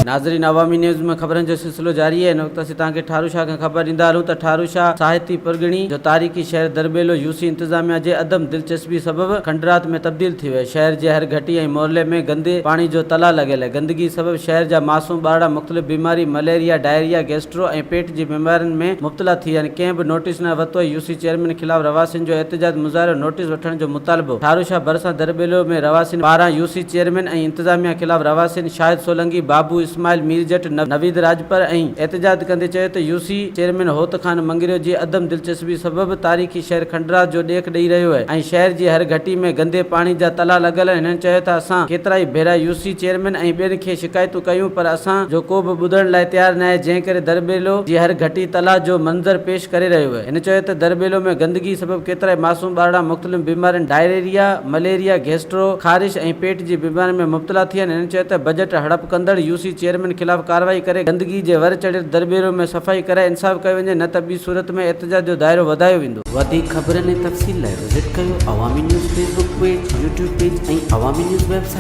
ناظرين عوامي نيوز ۾ خبرن جو سلسلو جاري آهي هن وقت اسين توهان کي ٺاروشاه کان خبر ڏيندا هلون ته ٺاروشاه ساهتي پرڳڻي جو تاريخي شهر درٻيلو يو سي انتظاميا جي عدم دلچسپي سبب کنڊرات ۾ تبديل ٿي ويو شهر جي هر گهٽي ۽ محلي ۾ گندي پاڻي جو تلاء لڳل آهي گندگي سبب شهر جا معصوم ٻارڙا مختلف بيماري مليريا ڊائريا گيسٽرو ۽ پيٽ جي بيمارين ۾ مبتلا ٿي ويا آهن ڪنهن به نوٽيس نه ورتو آهي يو سي چيئرمين خلاف رهواسين جو احتجاج مظاهرو نوٽيس وٺڻ جو مطالبو ٺاروشاه ڀرسان درٻيلو ۾ رهواسين پاران يو سي چيئرمين ۽ انتظاميا خلاف رهواسين شاهد سولنگي، بابو اسماعيل ميرجٽ، نويد راڄپر ۽ احتجاج ڪندي چيو ته يوسي چيئرمين هوت خان مڱريو جي عدم دلچسپي سبب تاريخي شهر کنڊرات جو ڏيک ڏئي رهيو اهي ۽ شهر جي هر گهٽي ۾ گندي پاڻي جا تلا لڳل آهن هنن چيو ته اسان ڪيترائي ڀيرا يوسي چيئرمين ۽ ٻين کي شڪايتون ڪيون پر اسان جو ڪو به ٻڌڻ لاء تيار ناهي جنهن ڪري درٻيلو جي هر گهٽي تلاء جو منظر پيش ڪري رهيو اهي هن چيو ته درٻيلو ۾ گندگي سبب ڪيترائي معصوم ٻارڙا مختلف بيمارين ڊائريريا، مليريا، گيسٽرو، خارش ۽ پيٽ جي بيمارين ۾ مبتلا ٿي آهن. هنن چيو ته بجيٽ هڙپ ڪندڙ يو سي چيئرمين خلاف ڪارروائي ڪري گندگي جي ور چڙهيل درٻيلو ۾ صفائي ڪرائي انصاف ڪيو وڃي نه ته ٻي صورت ۾ احتجاج جو دائرو وڌايو ويندو. وڌيڪ خبرن ۽ تفصيل لاء وزٽ ڪيو Awami news Facebook page, YouTube page ۽ Awami news website.